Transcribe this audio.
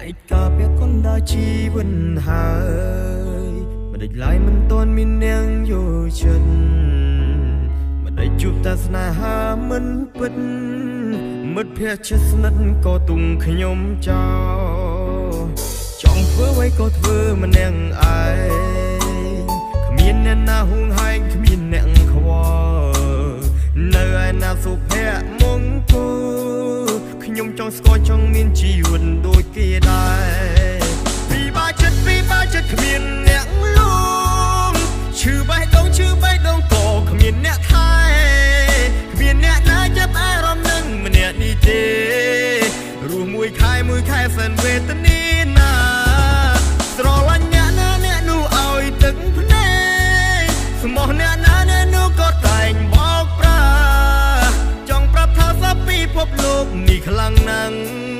ឯកាពាក់កណ្ដាលជីវិតហើយ មិនដេចឡើយ មិនទាន់មាននាងយល់ចិត្ត មិនដេចជួបតែស្នេហាមិនពិត មិត្តភក្តិជិតស្និទ្ធក៏ទុំខ្ញុំចោល ចង់ធ្វើអ្វីក៏ធ្វើម្នាក់ឯង គ្មានអ្នកណាហួងហែង គ្មានអ្នកខ្វល់ នៅឯណាសុភមង្គល ខ្ញុំចង់ស្គាល់ ចង់មានជីវិតដូចគេដែរ ពិបាកចិត្ត ពិបាកចិត្ត គ្មានអ្នកលួង ឈឺបេះដូង ឈឺបេះដូង ក៏គ្មានអ្នកថែ គ្មានអ្នកណាចាប់អារម្មណ៍នឹងម្នាក់នេះទេ រស់មួយខែមួយខែសែនវេទនាណា ស្រឡាញ់អ្នកណាអ្នកនោះឲ្យទឹកភ្នែក ស្មោះអ្នកណាអ្នកនោះក៏តែងបោកប្រា ចង់ប្រាប់ថាសពិភពលោកនេះខ្លាំងណាស់